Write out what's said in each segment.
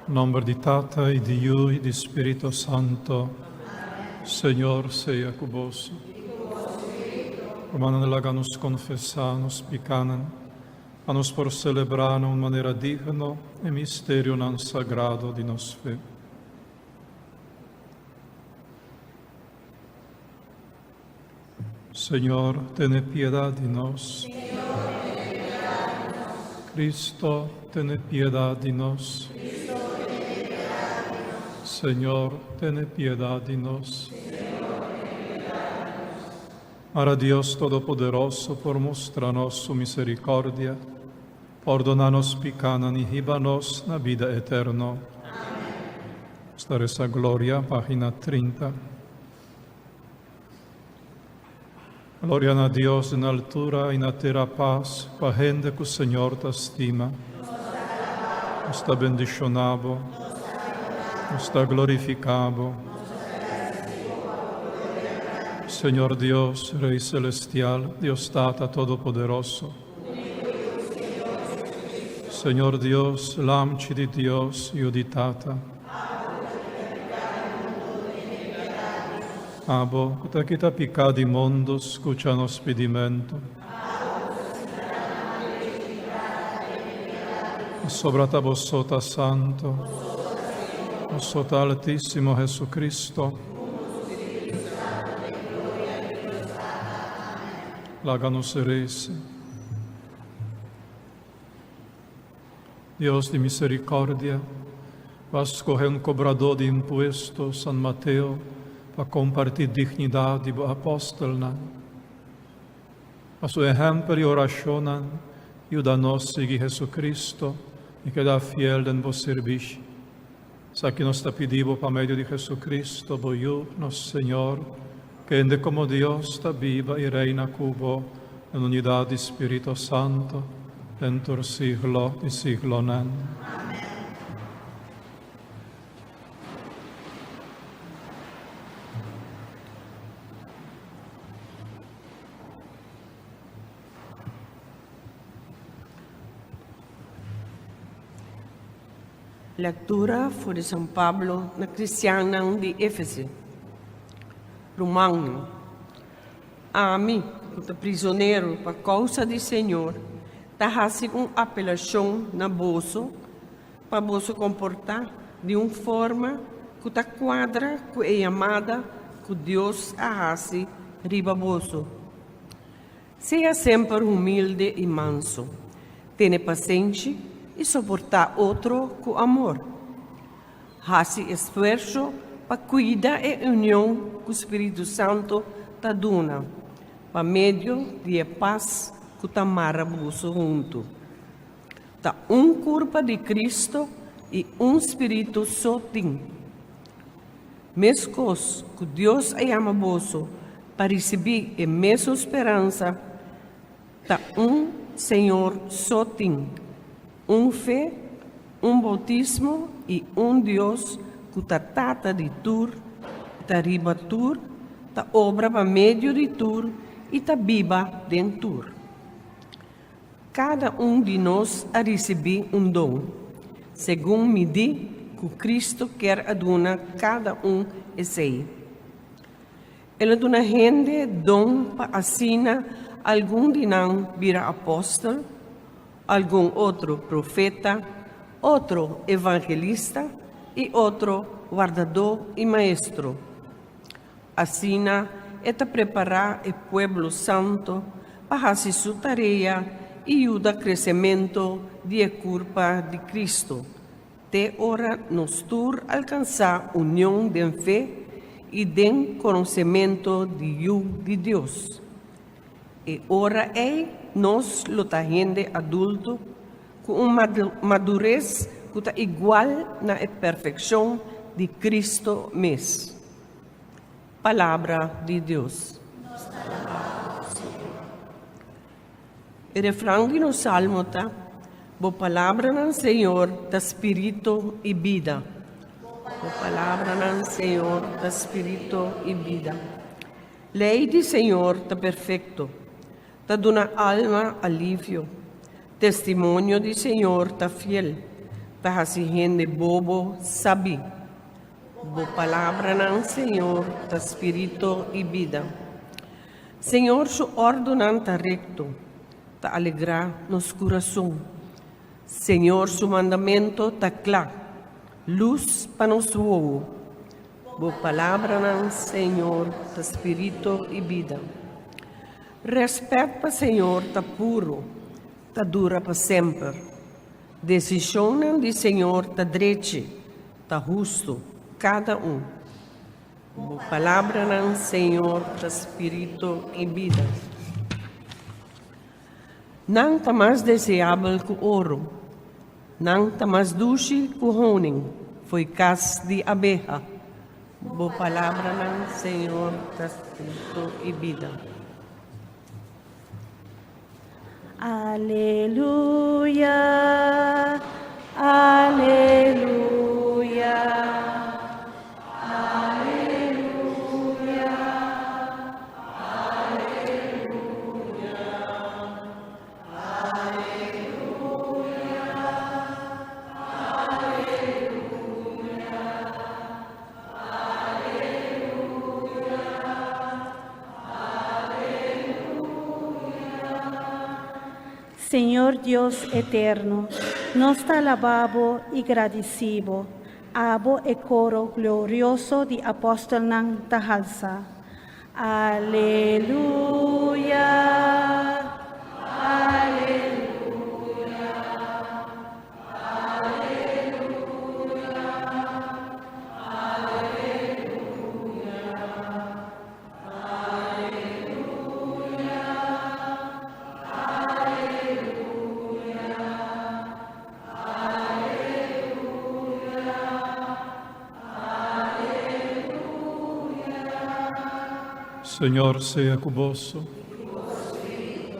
Nomber di Tata y di Yu y di Spirito Santo. Señor sea cu boso. Rumannan, laga nos confesa nos picanan, pa nos por celebra na un manera digno e misterionan sagrado di nos fe. Señor, tene piedad di nos. Cristo, tene piedad di nos. Señor, tene piedad di nos. Mara Dios Todopoderoso por mustra nos su misericordia, pordona nos picanan y hiba nos na bida eterno. Esta reza Gloria, pagina 30. Gloria na Dios den altura i na tera pas pa hende ku Señor ta stima. Nos ta bendishoná bo. Nos ta glorifiká bo. Señor Dios, Rey Celestial, Dios Tata Todopoderoso. Señor Dios, Lamchi di Dios, Yu di Tata. Abo, ku ta kita piká di mundu, skucha nos pidimentu. Pasobra ta bo so ta santu, bo so ta Altísimo Jesucristo. Laga nos resa. Dios di misericordia, bo a scoge un cobradó di impuesto, San Mateo, pa comparti dignidad di bo apostelnan. Pa su ehempel y oracionnan, yuda nos sigui Jesucristo y keda fiel den bo sirbishi. Esaki nos ta pidi bo pa medio di Jesucristo, bo Yu, nos Señor, kende como Dios ta biba y reina cu bo den unidad di Spirito Santo, den tur siglo di siglonan. Lektura for di San Pablo na kristiannan di Efese. Rumannan, ami ku ta prizonero pa kousa di Señor ta hasi un apelashon na boso pa boso komportá di un forma ku ta kuadra ku e yamada ku Dios a hasi riba boso. Sea semper humilde i manso. Tene pasenshi i soportá otro ku amor. Hasi esfuerso pa kuida e union ku spiritu santu ta duna pa medio di e pas ku ta mara boso huntu. Ta un kurpa di Kristu i un spiritu so tin. Meskos ku Dios a yama boso pa risibí e mesun speransa, ta un Señor so tin, un fe, un boutismo i un Dios ku ta Tata di tur, ta riba tur, ta obra pa medio di tur i ta biba den tur. Kada un di nos a risibí un don, segun midí ku Kristu kier a duna kada un esei. El a duna hende don pa asina algun di nan bira apòstel, algun otro profeta, otro evangelista i otro wardadó i maestro. Asina e ta prepará e pueblo santo pa hasi su tarea i yuda kresementu di e kurpa di Kristu, te ora nos tur alkansá union den fe i den konosementu di Yu di Dios. E ora ei nos lo ta hende adulto ku un madures ku ta igual na e perfekshon di Kristu mes. Palabra di Dios. E refran di nos salmo ta, Bo palabranan, Señor, ta spirito i bida. Bo palabranan, Señor, ta spirito i bida. Lei di Señor ta perfekto, ta duna alma alivio. Testimonio di Señor ta fiel, ta hasi hende bobo sabí. Bo palabranan, Señor, ta spirito i bida. Señor su òrdunan ta rekto, ta alegrá nos kurason. Señor su mandamento ta kla, lus pa nos wowo. Bo palabranan, Señor, ta spirito i bida. Rèspèt pa Señor ta puru, ta dura pa semper. Desishonnan di Señor ta drechi, ta hustu, kada un. Bo palabranan, Señor, ta spirito i bida. Nan ta mas deseabel ku oro, nan ta mas dushi ku honing fo'i kas di abeha. Bo palabranan, Señor, ta spirito i bida. Aleluya, aleluya, aleluya, aleluya, aleluya, aleluya, aleluya. Señor Dios eterno, nos ta alabá bo i gradisí bo, abo e koro glorioso di apòstelnan ta halsa. Aleluya, aleluya. Señor sea cu boso.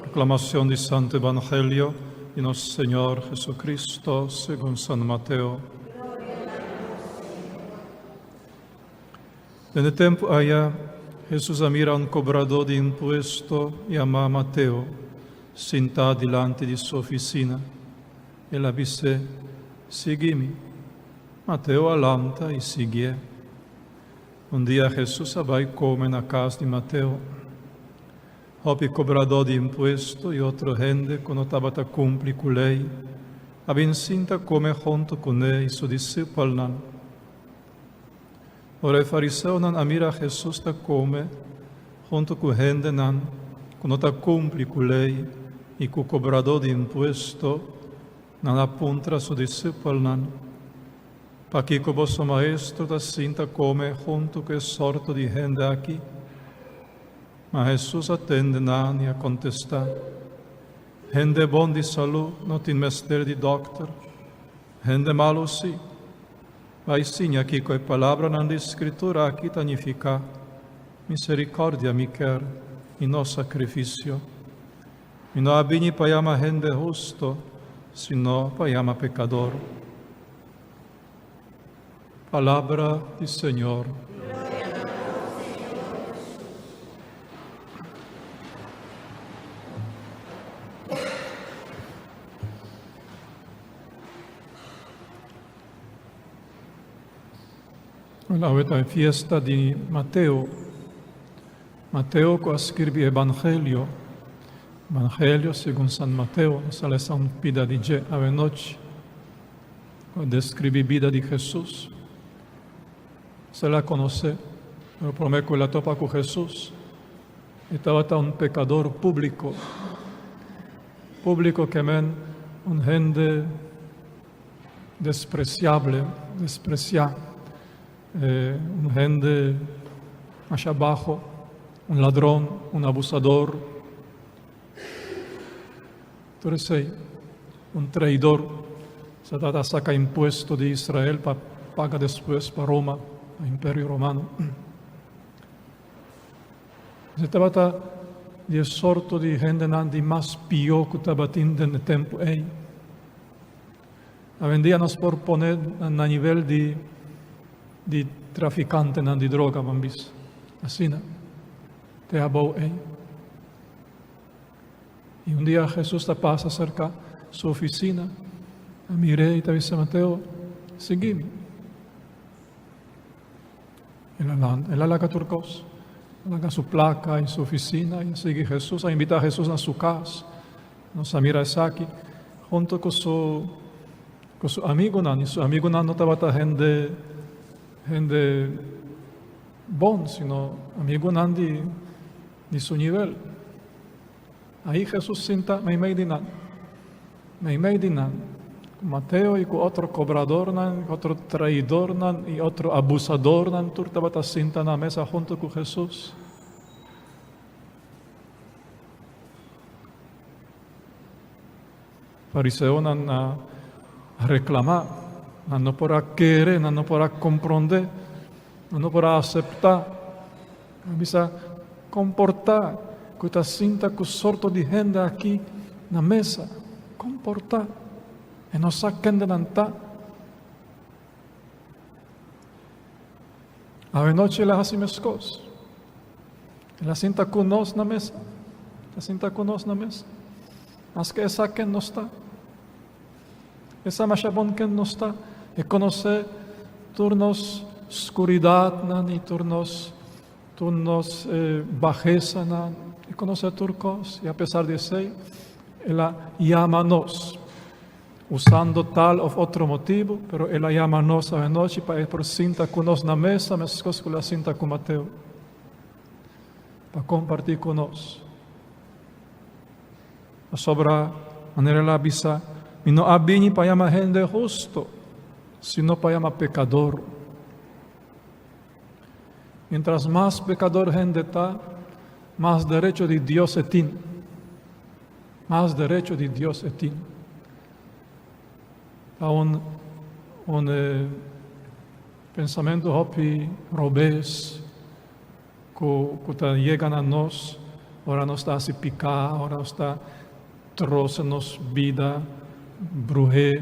Proclamación di Santo Evangelio di nos Señor Jesucristo según San Mateo. Den e tempu aya, Hesus a mira un kobradó di impuesto yamá Mateo sintá dilanti di su ofisina. El a bis'é, Sigui mi. Mateo a lanta i siguié. Un dia Hesus a bai kome na kas di Mateo. Hopi kobradó di impuesto i otro hende ku no tabata kumpli ku lei a bin sinta kome huntu kuné i su disipelnan. Ora e fariseonan a mira Hesus ta kome huntu ku hendenan ku no ta kumpli ku lei i ku kobradó di impuesto, nan a puntra su disipelnan, Pakiko boso maestro ta sinta kome huntu ku e sorto di hende aki? Ma Hesus a tende nan i a kontestá, Hende bon di salú no tin mester di dòkter, hende malu sí. Bai siña kiko e palabranan di Skritura aki ta nifiká, Miserikòrdia mi ker, i no sakrifisio. Mi no a bini pa yama hende husto, sino pa yama pekador. Palabra di Señor. Awe ta e fiesta di Mateo. Mateo ku a skirbi Evangelio. Evangelio segun San Mateo. Nos a lesa un pida di dje awe nochi. Ku a describi bida di Jesus. Se la conoce, pero prome ku el a topa ku Jesus, e tabata un pecador publico. Publico ke men un hende despreciable, despreciá, un hende masha baho, un ladron, un abusador, tur esei, un traidor. Sa tabata saca impuesto di Israel pa paga despues pa Roma, pa Imperio Romano. E tabata di e sorto di hendenan di mas pió ku tabatin den e tempu ei. Awendia nos por pone na nivel di di trafikantenan di droga, ban bisa. Asina, te abou ei. I un dia Jesus ta pasa serka su ofisina. A mir'é i ta bisa Mateo, Sigui mi. El a lanta, el a laga tur kos. El a laga su plaka i su ofisina i a sigui Hesus, a invitá Hesus na su kas. Nos a mira esaki huntu ku su ku su amigunan, i su amigunan no tabata hende hende bon, sino amigunan di di su nivel. Ahí Hesus sinta meimei di nan, meimei di nan, ku Mateo i ku otro kobradornan, otro traidornan i otro abusadornan, tur tabata sinta na mesa huntu ku Hesus. Fariseonan a reklamá, nan no por a kere, nan no por a komprondé, nan no por a aseptá. Nan a bisa, Komportá ku ta sinta ku sorto di hende aki na mesa? Komportá? E no sa kende nan ta? Awenochi el a hasi meskos. El a sinta ku nos na mesa. El a sinta ku nos na mesa. Maske e sa ken nos ta. E sa masha bon ken nos ta. E konosé tur nos skuridatnan i tur nos tur nos eh, bahesanan. E konosé tur kos. I apesar di esei, el a yama nos. Usando tal of otro motibu, pero el a yama nos awenochi pa e por sinta ku nos na mesa meskos ku el a sinta ku Mateo, pa kompartí ku nos. Pasobra, manera el a bisa, Mi no a bini pa yama hende hustu, sino pa yama pekador. Mientras mas pekador hende ta, mas derecho di Dios e tin. Mas derecho di Dios e tin. Ta un un eh, pensamentu hopi robes ku ku ta yega na nos ora nos ta hasi piká, ora nos ta trosa nos bida, bruhé,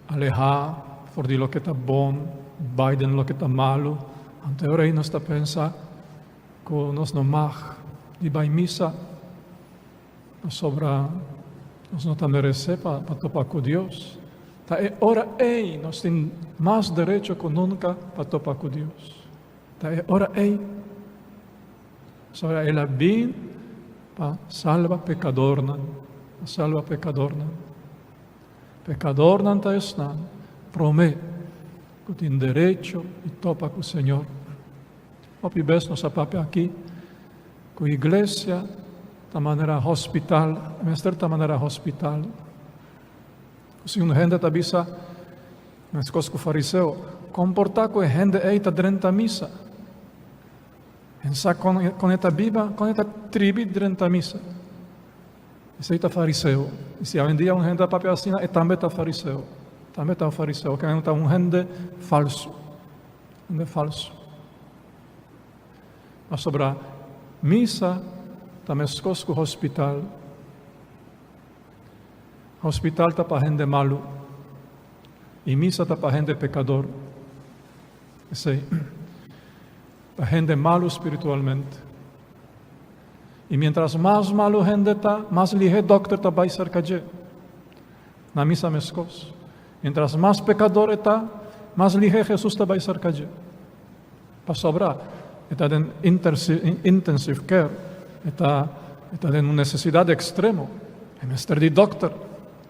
alehá for di loke ta bon, bai den loke ta malu. Anto e ora ei nos ta pensa ku nos no mag di bai misa pasobra nos no ta meresé pa pa topa ku Dios. Ta e ora ei nos tin mas derecho ku nunka pa topa ku Dios. Ta e ora ei pasobra el a bin pa salba pekadornan, pa salba pekadornan. Pekadornan ta esnan promé ku tin derecho di topa ku Señor. Hopi bes nos a papia aki ku iglesia ta manera hospital, mester ta manera hospital. Si un hende ta bisa, meskos ku fariseo, komportá ku e hende ei ta drenta misa. En sa kon, kon e ta biba, kon e ta tribi drenta misa. Esei ta fariseo. I si awendia un hende ta papia asina, e tambe ta fariseo. Tambe ta un fariseo, ke ta un hende falsu. Hende falsu. Pasobra misa ta meskos ku hospital. Hospital ta pa hende malu i misa ta pa hende pekador. Esei, pa hende malu spiritualmente. I mientras mas malu hende ta, mas lihé dòkter ta bai serka dje. Na misa meskos. Mientras mas pekador e ta, mas lihé Hesus ta bai serka dje. Pasobra e ta den intensive care, e ta e ta den un nesesidat ekstremo, e mester di dòkter.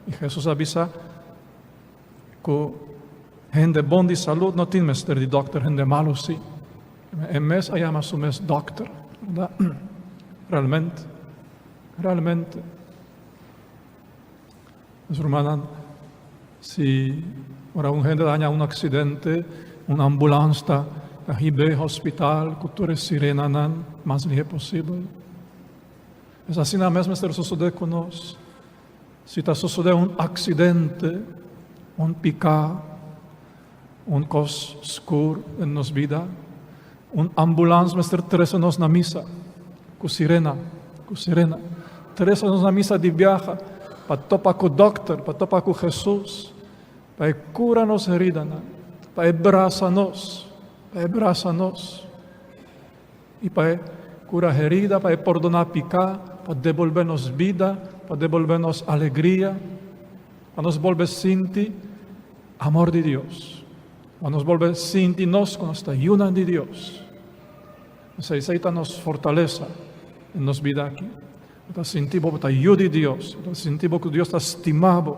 I Hesus a bisa ku hende bon di salud no tin mester di dòkter, hende malu si. E mes a yama su mes dòkter, bèrdat? Realmente, realmente. Nos rumannan, si ora un hende ta haña un aksidente, un ambulans ta hib'é hospital ku tur e sirenanan mas lihé posibel. Es asina mes mester sosodé ku nos. Si ta sosodé un aksidente, un piká, un kos skur den nos bida, un ambulans mester trese nos na misa ku sirena, ku sirena. Trese nos na misa di biaha pa topa ku dòkter, pa topa ku Hesus, pa e kura nos heridanan, pa e brasa nos, pa e brasa nos. I pa e kura herida, pa e pordoná piká, pa debolbé nos bida, pa debolbé nos alegria. Pa nos bolbe sinti amor di Dios. Pa nos bolbe sinti nos ku nos ta yunan di Dios. Esei esei ta nos fortalesa den nos bida aki. Bo ta sinti bo ta yu di Dios. Bo ta sinti bo ku Dios ta stima bo.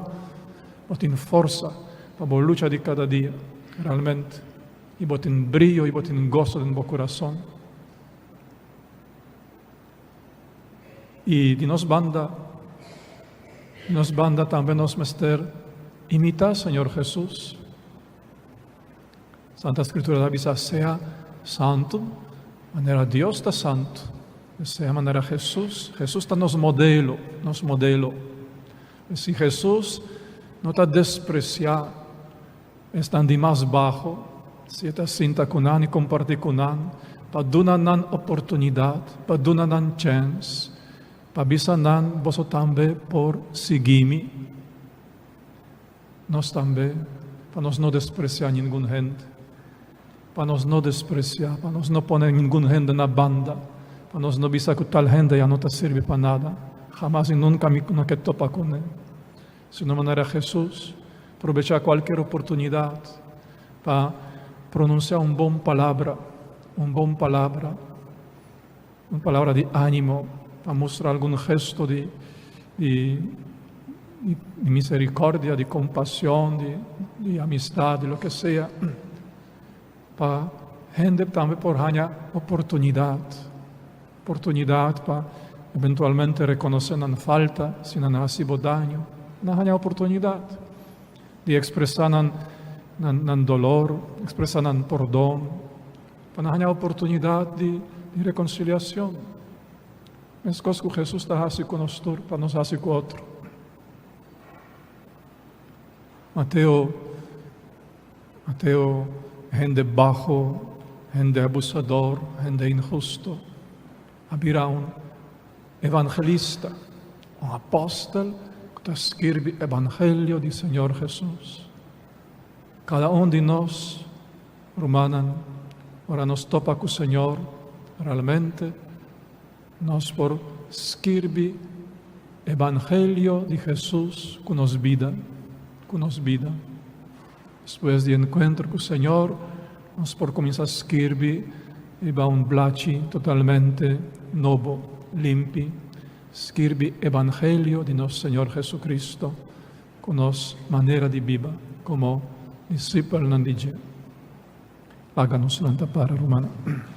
Bo tin forsa pa bo lucha di kada dia realmente. I bo tin brio i bo tin goso den bo kurason. I di nos banda, di nos banda tambe nos mester imitá Señor Hesus. Santa Scritura ta bisa, sea santu manera Dios ta santu. Sea manera Hesus. Hesus ta nos modelo, nos modelo. Si Hesus no ta despresiá esnan di mas baho, si e ta sinta ku nan i kompartí ku nan, pa duna nan oportunidat, pa duna nan chèns, pa bisa nan, boso tambe por sigui mi. Nos tambe, pa nos no despresiá ningun hende, pa nos no despresiá, pa nos no pone ningun hende na banda, pa nos no bisa ku tal hende ya no ta sirbi pa nada, hamas i nunka mi no ke topa kuné. Sino manera Hesus, probechá kualkier oportunidat pa pronunsiá un bon palabra, un bon palabra, Un palabra di ánimo pa mustra algun gesto di di di misericordia, di compasion, di di amistad, di loke sea, pa hende tambe por haña oportunidad, oportunidad pa eventualmente reconoce nan falta, si nan a haci bo daño, nan haña oportunidad di expresa nan nan nan dolor, expresa nan pordon. Pa nan haña oportunidat di rekonsiliashon, meskos ku Hesus ta hasi ku nos tur, pa nos hasi ku otro. Mateo, Mateo, hende baho, hende abusador, hende inhusto, a bira un evangelista, un apòstel ku ta skirbi evangelio di Señor Hesus. Kada un di nos Rumannan, ora nos topa ku Señor, realmente nos por skirbi evangelio di Hesus ku nos bida, ku nos bida. Despues di enkuentro ku Señor, nos por kuminsá skirbi riba un blachi totalmente nobo, limpi, skirbi evangelio di nos Señor Jesucristo ku nos manera di biba komo disipelnan di dje. Laga nos lanta para, rumannan.